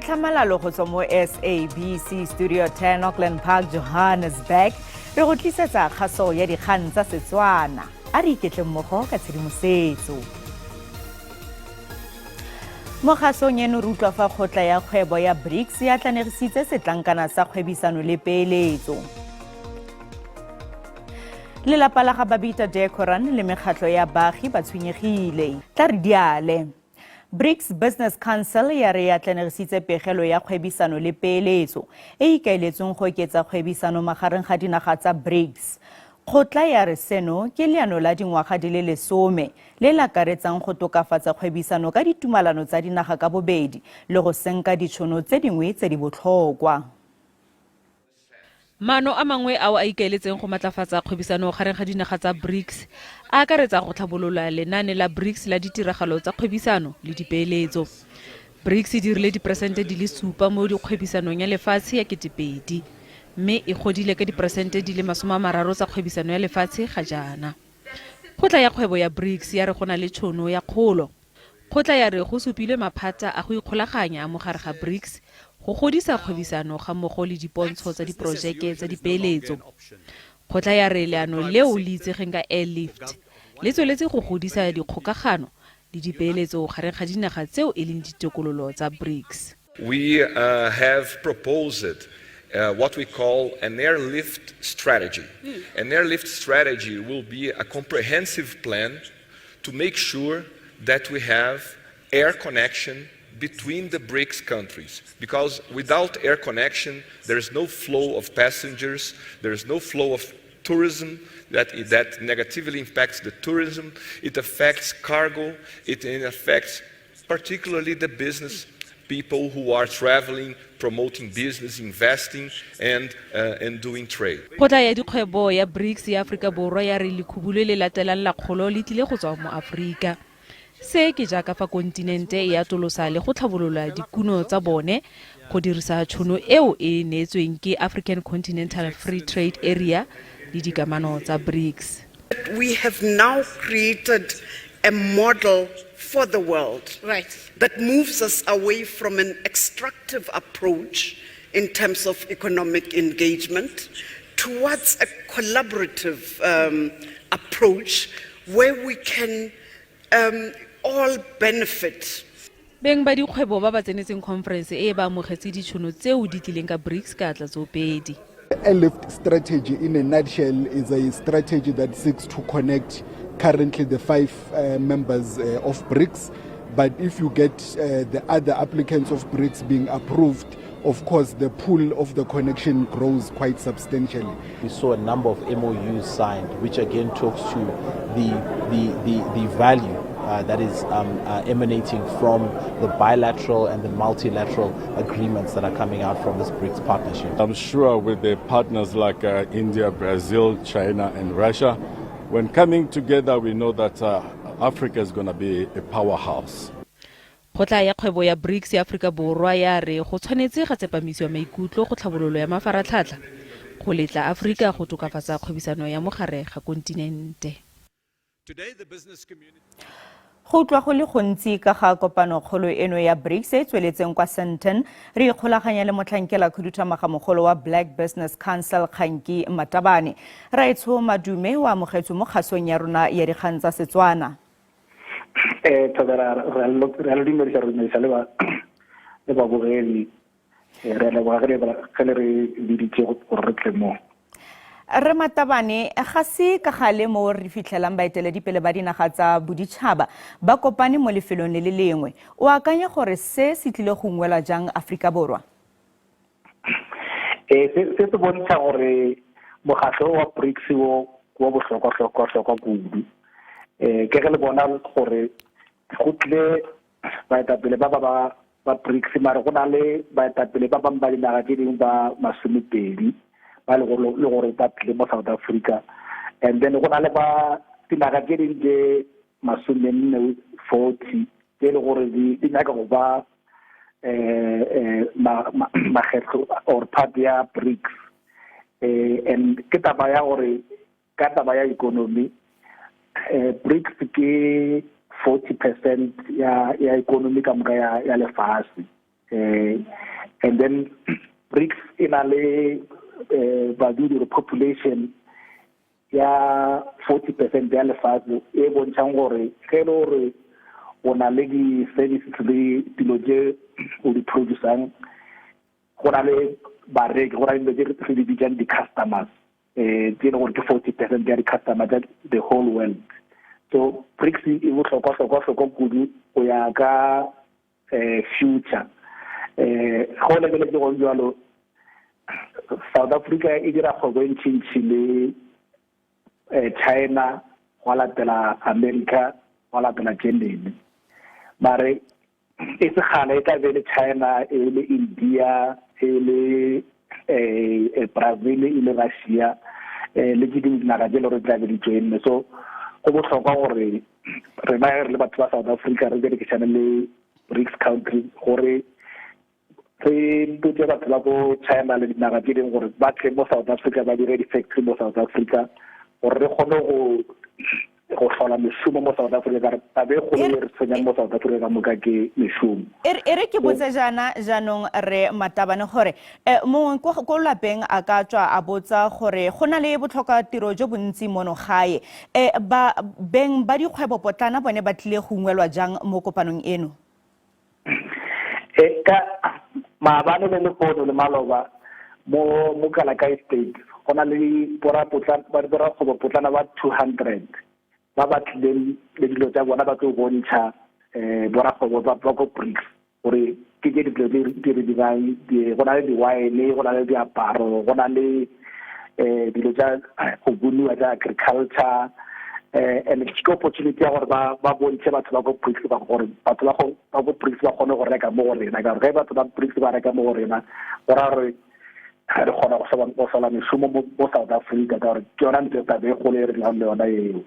Tlhamalalo go tswa mo SABC Studio 10, Auckland Park, Johannesburg, re go tlisetsa kgaso ya dikgang tsa Setswana. A re iketle mmogo ka tshedimosetso. Mo kgasong eno re utlwa fa kgotla ya kgwebo ya BRICS ya tlanegisitse setlankana sa kgwebisano le peeletso. Lelapa la ga Babita Decoran le mekgatlho ya baagi ba tshwenyegile. Tla re diale. BRICS Business Council ya re e atlenegisitse pegelo ya kgwebisano le peeletso e e ikaeletsweng go oketsa kgwebisano magareng ga dinaga tsa BRICS. Kgotla ya re seno ke leano la dingwaga di le lesome le le akaretsang go tokafatsa kgwebisano ka ditumalano tsa dinaga ka bobedi le go senka ditšhono tse dingwe tse di botlhokwa. Maano a mangwe ao a ikaeletseng go matlafatsa kgwebisano gareng ga dinaga tsa BRICS a akaretsa go tlhabolola lenaane la BRICS la ditiragalo tsa kgwebisano le dipeeletso. BRICS e dirile diperesente di le supa mo dikgwebisanong ya lefatshe ya 2000, mme e godile ka diperesente di le 30 tsa kgwebisano ya lefatshe ga jaana. Kgotla ya kgwebo ya BRICS ya re go na le tšhono ya kgolo. Kgotla ya re go supilwe maphata a go ikgolaganya mo gare ga BRICS go godisa kgwebisano gammogo le dipontsho tsa diporojeke tsa dipeeletso. Kgotla ya re leano leo le itsegeng ka Airlift le tsweletse go godisa dikgokagano le dipeeletso gareng ga dinaga tseo e leng ditokololo tsa BRICS. We have proposed what we call an airlift strategy. An airlift strategy will be a comprehensive plan to make sure that we have air connection between the BRICS countries. Because without air connection, there is no flow of passengers, there is no flow of tourism that negatively impacts the tourism. It affects cargo, it affects particularly the business people who are traveling, promoting business, investing, and doing trade. Kgotla ya dikgwebo ya BRICS ya Aforika Borwa ya re lekhubu le le latelang la kgolo le tlile go tswa mo Aforika. Se ke jaaka fa kontinente e atolosa le go tlhabolola dikuno tsa bone go dirisa tšhono eo e neetsweng ke African Continental Free Trade Area le dikamano tsa BRICS. We have now created a model for the world that moves us away from an extractive approach in terms of economic engagement towards a collaborative approach where we can all benefit. Beng ba dikgwebo ba ba tsenetseng conference e ba amogetse ditšhono tseo di tlileng ka BRICS ka atla tsoopedi. Airlift strategy in a nutshell is a strategy that seeks to connect currently the five members of BRICS. But if you get the other applicants of BRICS being approved, of course the pool of the connection grows quite substantially. We saw a number of MOUs signed, which again talks to the value that is emanating from the bilateral and the multilateral agreements that are coming out from this BRICS partnership. I'm sure with the partners like India, Brazil, China and Russia, when coming together, we know that Africa is going to be a powerhouse. Kgotla ya kgwebo ya BRICS ya Aforika Borwa ya re go tshwanetse ga tsepamisiwa maikutlo go tlhabololo ya mafaratlhatlha go letla Aforika go tokafatsa kgwebisano ya mogare ga kontinente. Go utlwa go le gontsi ka ga kopanokgolo eno ya BRICS e tsweletseng kwa Sandton, re ikgolaganya le motlhankela khuduthamaga mogolo wa Black Business Council, Kganki Matabane. Raetsho, madume, o amogetswe mo kgasong ya rona ya dikgang tsa Setswana. Thobela, re a le dumedisa, re dumedisa le babogedi. Re a leboga ge le re biditse gore re tle mo. Re Matabane, ga se ka gale mo re fitlhelang baeteledipele ba dinaga tsa boditšhaba ba kopane mo lefelong le le lengwe. O akanya gore se se tlile go ungwela jang Aforika Borwa? Se se bontsha gore mokgatlho wa BRICS wo wa bohlokwa-hlokwa-hlokwa kudu. Ke ge le bona gore go tlile baetapele ba BRICS, mare go na le baetapele ba bangwe ba dinaga tse dingwe ba 20 ba le gore ba tlile mo South Africa, and then go na le ba dinaga tse dingwe tse 40, 40 tse e le gore di nyaka go ba makgetlho or part ya BRICS. And ke taba ya gore ka taba ya economy, BRICS ke 40% ya economy ka moka ya lefase. And then BRICS e na le badudi or population ya 40% ya lefatshe, e bontšhang gore ge e le gore o na le di-services le dilo tse o di producang, go na le bareki, go na le dilo tse re di bitsang di-customers, tse e leng gore ke 40% ya di-customer tsa the whole world. So BRICS e bohlokwa hlokwa hlokwa kudu go ya ka future. Go lebeletse go jalo, South Africa e dira kgwebo e ntšhintšhi le China, go latela America, go latela Germany, mare e se gale e tla be le China, e le India, e le Brazil, e le Russia, le tse dingwe dinaga tse le gore tla be di joinne. So go botlhokwa gore rena re le batho ba South Africa re berekisane le BRICS countries, gore re botse batho ba ko China le dinaga tse dingwe gore ba tle mo South Africa, ba dire di-factory mo South Africa, gore re kgone go hlola mešomo mo South Africa, ka re tabe e kgolo e re tshwenyang mo South Africa ka moka ke mešomo. E re ke botse jaana jaanong re Matabane gore mongwe ko lapeng a ka tswa a botsa gore go na le botlhokatiro jo bontsi mono gae, ba beng ba dikgwebopotlana bone ba tlile go ungwelwa jang mo kopanong eno? Ka maabane le lehono le maloba mo Kalakai State go na le borakgwebopotlana ba 200 ba ba tlileng le dilo tsa bona, ba tlo bontšha borakgwebo ba ko BRICS gore ke ke dilo tse re dirang. Go na le di-wine, go na le diaparo, go na le dilo tsa go boniwa tsa agriculture, and ke opportunity ya gore ba bontšhe batho ba ko BRICS, ba gore batho ba ko BRICS ba kgone go reka mo go rena, ka gore ge batho ba BRICS ba reka mo go rena, go raya gore re kgona go hlola mešomo mo South Africa, ka gore ke yona ntho tabe e kgolo e re nang le yona eo.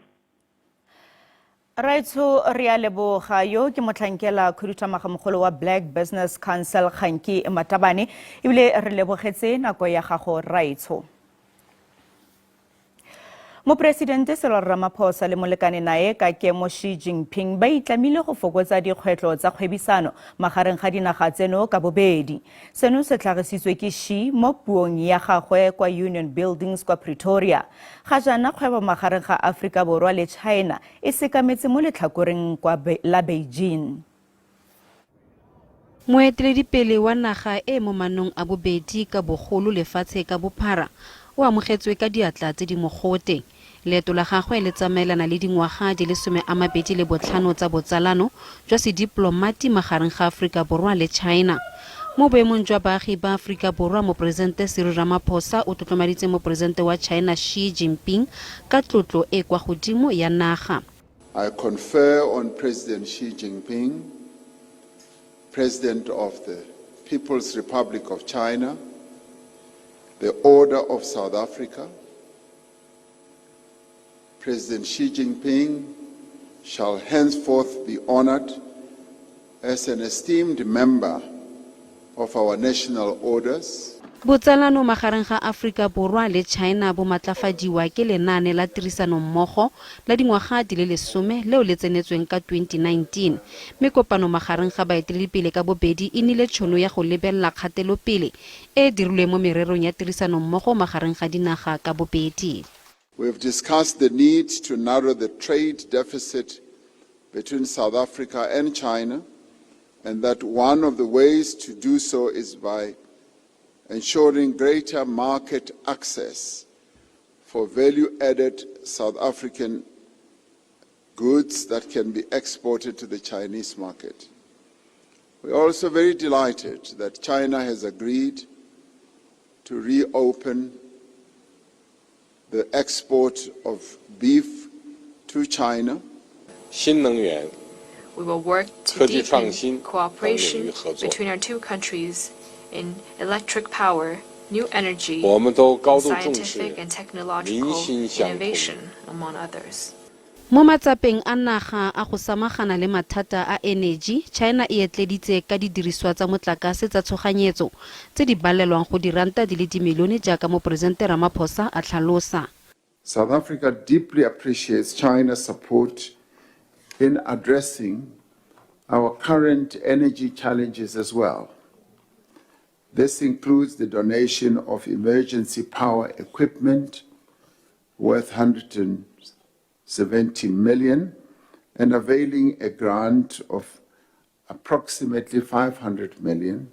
Raitsho, re a leboga. Yo ke motlhankela khuduthamagamogolo wa Black Business Council, Kganki Matabane, ebile re lebogetse nako ya gago, Raitsho. Moporesidente Cyril Ramaphosa le molekane nae ka kemo Xi Jinping ba itlamile go fokotsa dikgwetlho tsa kgwebisano magareng ga dinaga tseno ka bobedi. Seno se tlhagisitswe ke Xi mo puong ya gagwe kwa Union Buildings kwa Pretoria. Ga jaana kgwebo magareng ga Aforika Borwa le China e sekametse mo letlhakoreng kwa la Beijing. Moeteledipele wa naga e mo manong a bobedi ka bogolo lefatshe ka bophara o amogetswe ka diatla tse di mogote. Leeto la gagwe le tsamaelana le dingwaga di le 25 tsa botsalano jwa sediplomati magareng ga Aforika Borwa le China. Mo boemong jwa baagi ba Aforika Borwa, Moporesidente Cyril Ramaphosa o tlotlomaditse Moporesidente wa China Xi Jinping ka tlotlo e kwa godimo ya naga. I confer on President Xi Jinping, President of the People's Republic of China, the Order of South Africa. President Xi Jinping shall henceforth be honored as an esteemed member of our national orders. Botsalano magareng ga Aforika Borwa le China bo matlafadiwa ke lenaane la tirisanommogo la dingwaga di le 10 leo le tsenetsweng ka 2019, mme kopano magareng ga baeteledipele ka bobedi e nnile tšhono ya go lebelela kgatelopele e e dirilweng mo mererong ya tirisanommogo magareng ga dinaga ka bobedi. We have discussed the need to narrow the trade deficit between South Africa and China, and that one of the ways to do so is by ensuring greater market access for value-added South African goods that can be exported to the Chinese market. We are also very delighted that China has agreed to reopen the export of beef to China. 新能源、 We will work to deepen cooperation between our two countries in electric power, new energy, scientific and technological innovation, among others. Mo matsapeng a naga a go samagana le mathata a eneji, China e etleditse ka didiriswa tsa motlakase tsa tshoganyetso tse di balelwang go diranta di le dimilione, jaaka Moporesidente Ramaphosa a tlhalosa. South Africa deeply appreciates China's support in addressing our current energy challenges as well. This includes the donation of emergency power equipment worth 170 million and availing a grant of approximately 500 million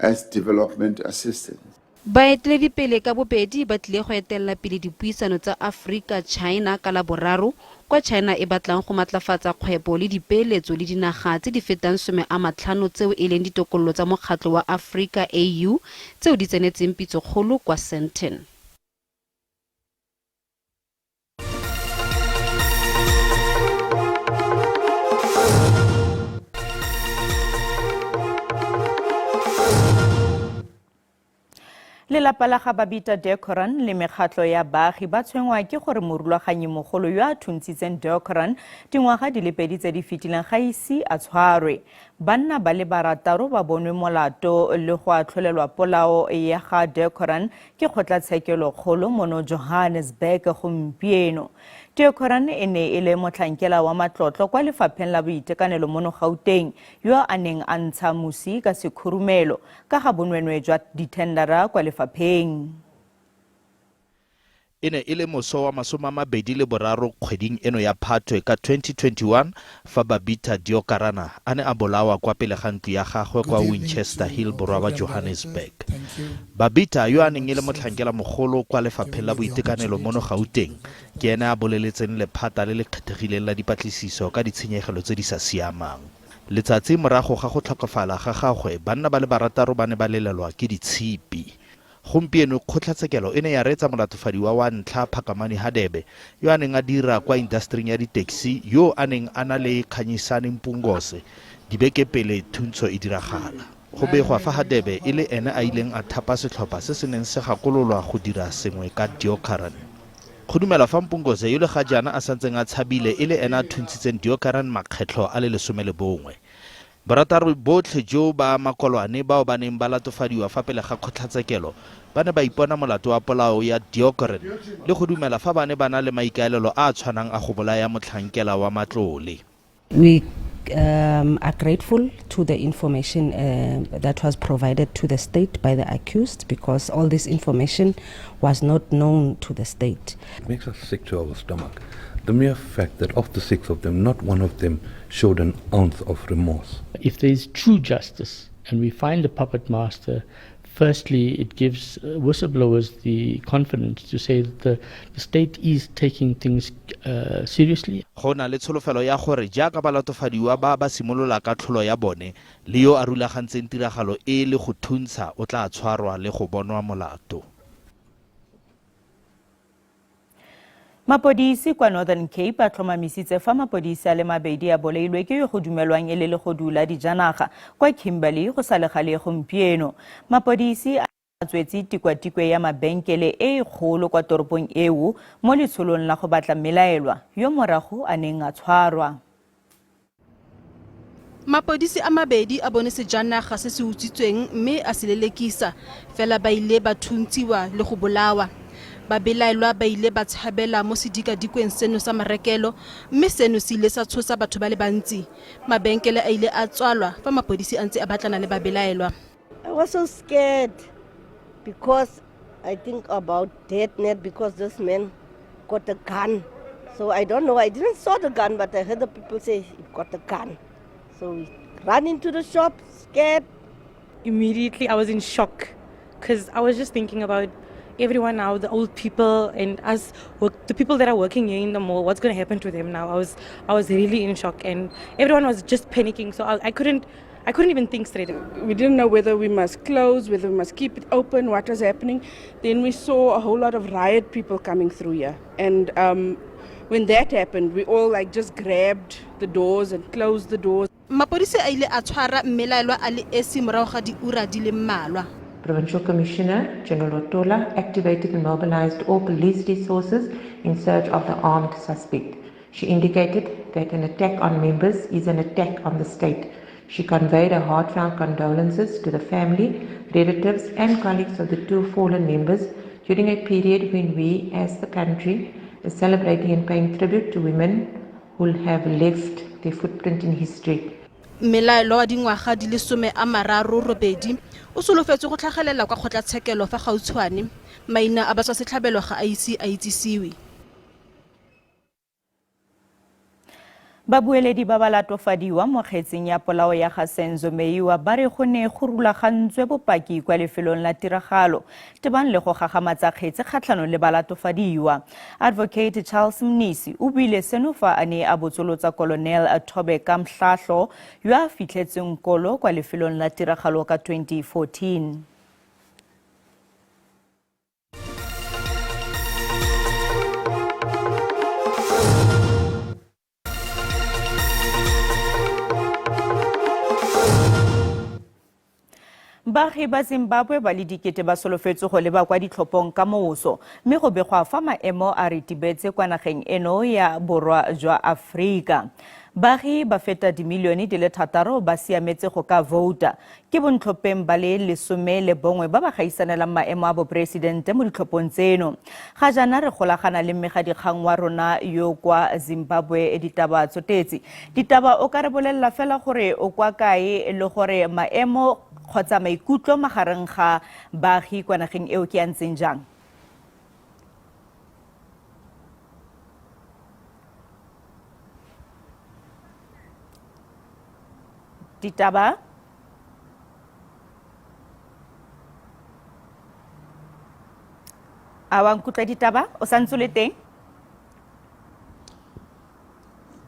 as development assistance. Baeteledipele ka bobedi ba tlile go etelela pele dipuisano tsa Aforika China ka Laboraro, kwa China e batlang go matlafatsa kgwebo le dipeeletso le dinaga tse di fetang 50 tseo e leng ditokololo tsa Mokgatlho wa Aforika, AU, tseo di tsenetseng pitsokgolo kwa Sandton. Lelapa la ga Babita Decoran le mekgatlho ya baagi ba tshwenngwa ke gore morulaganyi mogolo yo a thuntshitseng Decoran dingwaga di le pedi tse di fetileng ga ise a tshwarwe. Banna ba le barataro ba bonwe molato le go atlholelwa polao ya ga Decoran ke kgotlatshekelo-kgolo mono Johannesburg gompieno. Decoran e ne e le motlhankela wa matlotlo kwa lefapheng la boitekanelo mono Gauteng yo a neng a ntsha mosi ka sekhurumelo ka ga bonwenwe jwa dithendara kwa lefapheng. E ne e le moso wa 23 kgweding eno ya Phatwe ka 2021 fa Babita Deokarana a ne a bolawa kwa pele ga ntlo ya gagwe kwa Winchester Hill borwa ba Johannesburg. Babita yo a neng e le motlhankela mogolo kwa lefapheng la boitekanelo mono Gauteng ke ene a boleletseng lephata le le kgethegileng la dipatlisiso ka ditshenyegelo tse di sa siamang. Letsatsi morago ga go tlhokafala ga gagwe, banna ba le barataro ba ne ba lelelwa ke ditshipi. Gompieno, kgotlatshekelo e ne ya reetsa molatofadiwa wa ntlha Phakamani Hadebe, yo a neng a dira kwa indastering ya di-taxi yo a neng a na le Khanyisani Mpungose dibeke pele thuntsho e diragala. Go begwa fa Hadebe e le ene a ileng a thapa setlhopha se se neng se gakololwa go dira sengwe ka Deokaran. Go dumelwa fa Mpungose, yo le ga jaana a santseng a tshabile, e le ene a thuntshitseng Deokaran makgetlho a le 11. Barataro botlhe jo ba makolwane bao ba neng ba latofadiwa fa pele ga kgotlatshekelo ba ne ba ipona molato wa polao ya Deokaran le go dumela fa ba ne ba na le maikaelelo a a tshwanang a go bolaya motlhankela wa matlole. We are grateful to the information that was provided to the state by the accused, because all this information was not known to the state. It makes us sick to our stomach. The mere fact that of the 6 of them, not one of them showed an ounce of remorse. If there is true justice and we find the puppet master, firstly, it gives whistleblowers the confidence to say that the state is taking things seriously. Go na le tsholofelo ya gore jaaka balatofadiwa ba ba simolola katlholo ya bone le yo a rulagantseng tiragalo e le go thuntsha o tla tshwarwa le go bonwa molato. Mapodisi kwa Northern Cape a tlhomamisitse fa mapodisi a le mabedi a bolailwe ke yo go dumelwang e le legodu la dijanaga kwa Kimberley go sa le gale gompieno. Mapodisi a tswetse tikwatikwe ya mabenkele e e kgolo kwa toropong eo mo letsholong la go batla mmelaelwa yo morago a neng a tshwarwa. Mapodisi a mabedi a bone sejanaga se se utswitsweng mme a se lelekisa, fela ba ile ba thuntshiwa le go bolawa. Babelaelwa ba ile ba tshabela mo sedikadikweng seno sa marekelo mme seno se ile sa tshosa batho ba le bantsi. Mabenkele a ile a tswalwa fa mapodisi a ntse a batlana le babelaelwa. I was so scared because I think about death net because this man got a gun. So I don't know, I didn't saw the gun, but I heard the people say he got a gun. So we ran into the shop, scared. Immediately I was in shock because I was just thinking about everyone now, the old people and us, the people that are working here in the mall, what's going to happen to them now? I was really in shock and everyone was just panicking. So I couldn't even think straight. We didn't know whether we must close, whether we must keep it open, what was happening. Then we saw a whole lot of riot people coming through here. And when that happened, we all just grabbed the doors and closed the doors. Mapodisi a ile a tshwara mmelaelwa a le esi morago ga diura di le mmalwa. Provincial Commissioner General Otola activated and mobilized all police resources in search of the armed suspect. She indicated that an attack on members is an attack on the state. She conveyed her heartfelt condolences to the family, relatives and colleagues of the 2 fallen members during a period when we, as the country, is celebrating and paying tribute to women who have left their footprint in history. Mmelaelwa wa dingwaga di le 38 o solofetswe go tlhagelela kwa kgotlatshekelo fa gautshwane. Maina a batswasetlhabelo ga a ise a itsisiwe. Babueledi ba ba latofadiwa mo kgetsing ya polao ya ga Senzo Meyiwa ba re go ne go rulagantswe bopaki kwa lefelong la tiragalo tebang le go gagamatsa kgetse kgatlhanong le balatofadiwa. Advocate Charles Mnisi o buile seno fa a ne a botsolotsa Colonel Thobeka Mhlahlo yo a fitlhetseng kolo kwa lefelong la tiragalo ka 2014. Baagi ba Zimbabwe ba le dikete ba solofetswe go leba kwa ditlhophong ka moso, mme go begwa fa maemo a ritibetse kwa nageng eno ya borwa jwa Afrika. Baagi ba feta dimilione di le thataro ba siametse go ka vouta. Ke bontlhopheng ba le 11 ba ba gaisanelang maemo a boporesidente mo ditlhophong tseno. Ga jaana re golagana le mmegadikgang wa rona yo kwa Zimbabwe Ditaba Tsotetsi. Ditaba, o ka re bolelela fela gore o kwa kae le gore maemo kgotsa maikutlo magareng ga baagi kwa nageng eo ke a ntseng jang? Ditaba? A wa nkutlwa Ditaba? O santse o le teng?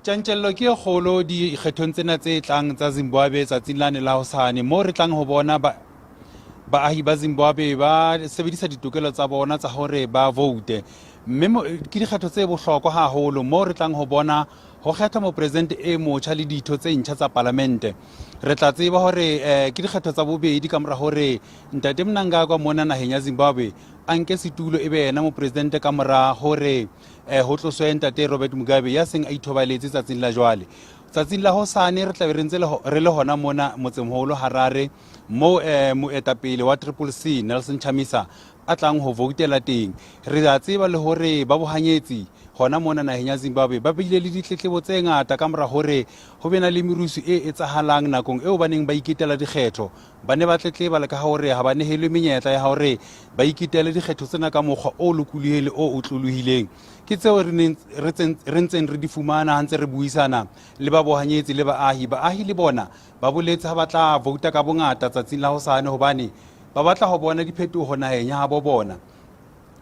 Tjantjello ke e kgolo dikgethong tsena tse tlang tsa Zimbabwe tsatsing lane la hosane, moo re tlang ho bona baahi ba Zimbabwe ba sebedisa ditokelo tsa bona tsa hore ba voute. Mme ke dikgetho tse bohlokwa haholo moo re tlang ho bona ho kgethwa mopresidente e motjha le ditho tse ntjha tsa palamente. Re tla tseba hore ke dikgetho tsa bobedi ka mora hore Ntate Mnangagwa mona naheng ya Zimbabwe a nke setulo e be yena mopresidente ka mora hore ho tloswe Ntate Robert Mugabe ya seng a ithobaletse tsatsing la jwale. Tsatsing la hosane re tlabe re ntse re le hona mona motsemholo Harare moo moetapele wa Triple C Nelson Chamisa a tlang ho voutela teng. Re a tseba le hore ba bohanyetsi hona mona naheng ya Zimbabwe ba bile le ditletlebo tse ngata ka mora hore ho be na le merusu e etsahalang nakong eo ba neng ba iketela dikgetho. Ba ne ba tletleba le ka hore ha ba nehelwe menyetla ya hore ba iketele dikgetho tsena ka mokgwa o lokolohileng le o otlolohileng. Ke tseo re neng re ntseng re di fumana ha ntse re buisana le ba bohanyetsi le baahi. Baahi le bona ba boletse ha ba tla vouta ka bongata tsatsing la hosane hobane ba batla ho bona diphetoho naheng ya habo bona.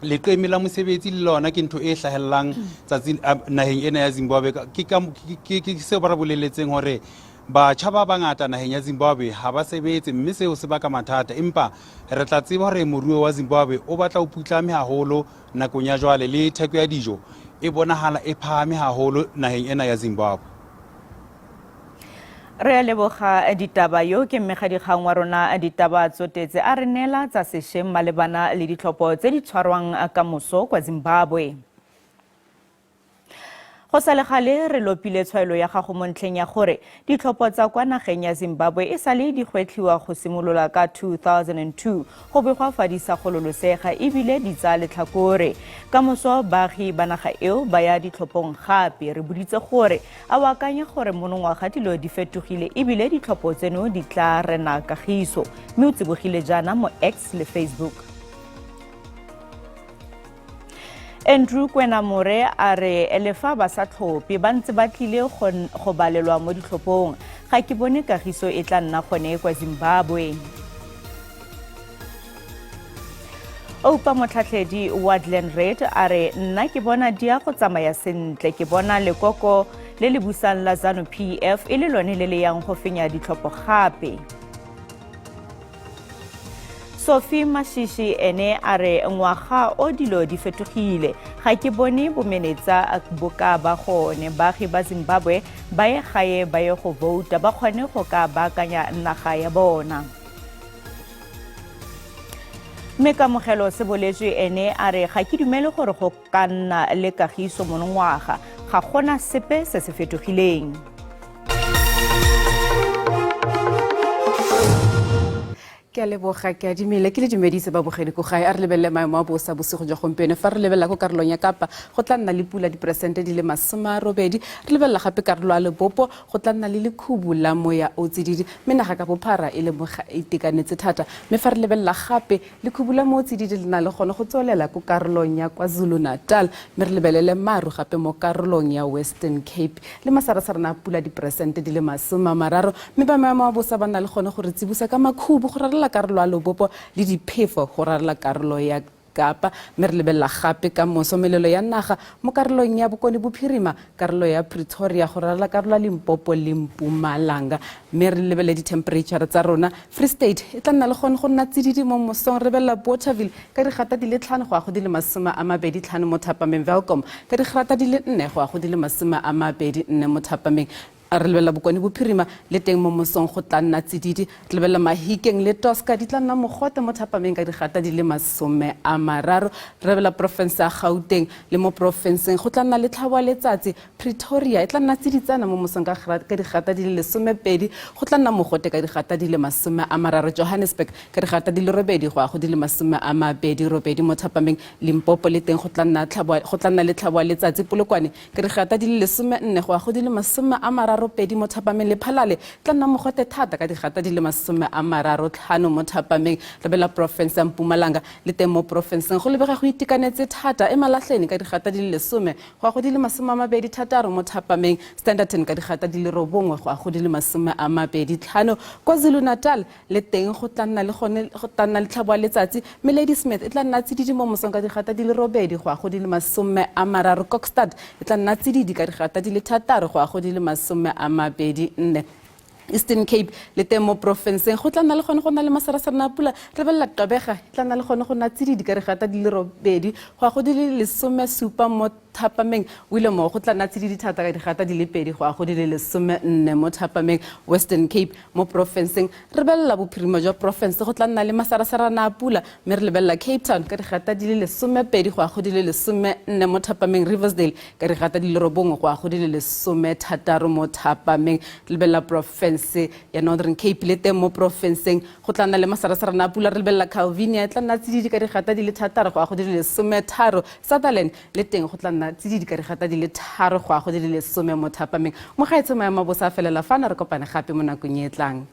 Leqeme la mosebetsi le lona ke ntho e hlahellang tsatsing naheng ena ya Zimbabwe. Ke seo ba re boleletseng hore batjha ba bangata naheng ya Zimbabwe ha ba sebetse, mme seo se baka mathata. Empa re tla tseba hore moruo wa Zimbabwe o batla o putlame haholo nakong ya jwale, le theko ya dijo e bonahala e phahame haholo naheng ena ya Zimbabwe. Re a leboga Ditaba. Yo ke mmegadikgang wa rona Ditaba Tsotetse a re neela tsa sešweng malebana le ditlhopho tse di tshwarwang ka moso kwa Zimbabwe. Go sa le gale re lopile tshwaelo ya gago mo ntlheng ya gore ditlhopho tsa kwa nageng ya Zimbabwe e sale di gwetlhiwa go simolola ka 2002 go begwa fa di sa gololosega ebile di tsaya letlhakore. Ka moso baagi ba naga eo ba ya ditlhophong gape. Re boditse gore A o akanya gore monongwaga dilo di fetogile ebile ditlhopho tseno di tla rena kagiso? Mme o tsibogile jaana mo X le Facebook. Andrew Kwenamore a re le fa ba sa tlhophe ba ntse ba tlile go balelwa mo ditlhophong. Ga ke bone kagiso e tla nna gone kwa Zimbabwe. Oupa motlhatlhedi wa Glen Red a re nna ke bona di ya go tsamaya sentle, ke bona lekoko le le busang la ZANU PF e le lone le le yang go fenya ditlhopho gape. Sophie Mashishi ene a re ngwaga o dilo di fetogile, ga ke bone bomenetsa bo ka ba gone, baagi ba Zimbabwe ba ye gae ba ye go vouta ba kgone go ka baakanya naga ya bona. Mme Kamogelo Seboletswe ene a re ga ke dumele gore go ka nna le kagiso monongwaga, ga gona sepe se se fetogileng. Ke a leboga ke adimile ke le dumedise babogedi ko gae. A re lebelele maemo a bosa bosigo jwa gompieno. Fa re lebelela ko karolong ya Kapa, go tla nna le pula diperesente di le 80. Re lebelela gape karolo ya Lebopo, go tla nna le lekhubu la moya o tsididi, mme naga ka bophara e lemoga e itekanetse thata. Mme fa re lebelela gape lekhubu la moya o tsididi le na le gone go tswelela ko karolong ya KwaZulu-Natal, mme re lebelele maru gape mo karolong ya Western Cape le masarasarana a pula diperesente di le 30, mme ba maemo a bosa ba na le gone go re tsibosa ka makhubu go rarela karolo ya Lebopo le diphefo go rarela karolo ya Kapa. Mme re lebelela gape ka moso melelo ya naga mo karolong ya Bokone Bophirima, karolo ya Pretoria go rarela karolo ya Limpopo le Mpumalanga. Mme re lebelele di-temperature tsa rona. Free State e tla nna le gone go nna tsididi mo mosong. Re lebelela Bothaville ka digata di le 5 go ya go di le 25 mo thapameng, Welkom ka digrata di le 4 go ya go di le 24 mo thapameng. Re lebelela Bokone Bophirima le teng mo mosong go tla nna tsididi. Re lebelela Mahikeng le Tosca di tla nna mogote mo thapameng ka digata di le 30. Re lebelela porofense ya Gauteng le mo porofenseng go tla nna le tlhabo ya letsatsi. Pretoria e tla nna tsiditsana mo mosong ka digata di le 12, go tla nna mogote ka digata di le 30. Johannesburg ka digata di le 8 go ya go di le 28 mo thapameng. Limpopo le teng go tla nna le tlhabo ya letsatsi. Polokwane ka digata di le 14 go ya go di le 32 mo thapameng. Lephalale tla nna mogote thata ka digata di le 35 mo thapameng. Lebela porofense ya Mpumalanga le teng mo porofenseng go lebega go itekanetse thata. Emalahleni ka digata di le 10 go ya go di le 26 mo thapameng. Standerton ka digata di le 9 go ya go di le 25. KwaZulu-Natal le teng go tla nna le gone go tla nna le tlhabo ya letsatsi, mme Ladysmith e tla nna tsididi mo mosong ka digata di le 8 go ya go di le 30. Kokstad e tla nna tsididi ka digata di le 6 go ya go di le 24. Eastern Cape le teng mo porofenseng go tla nna le gone go nna le masarasarana a pula. Re lebelela Gqeberha e tla nna le gone go nna tsididi ka digata di le 8 go ya go di le 17 mo thapameng. Willowmore go tla nna tsididi thata ka digata di le 2 go ya go di le 14 mo thapameng. Western Cape mo porofenseng, re lebelela bophirima jwa porofense go tla nna le masarasarana a pula, mme re lebelela Cape Town ka digata di le 12 go ya go di le 14 mo thapameng. Riversdale ka digata di le 9 go ya go di le 16 mo thapameng. Re lebelela porofense ya Northern Cape le teng mo porofenseng go tla nna le masarasarana a pula. Re lebelela Calvinia e tla nna tsididi ka digata di le 6 go ya go di le 13. Sutherland le teng go tla nna tsididi ka digata di le 3 go ya go di le 10 mo thapameng. Mogaetsho, maemo a bosa a felela fano. Re kopane gape mo nakong e tlang.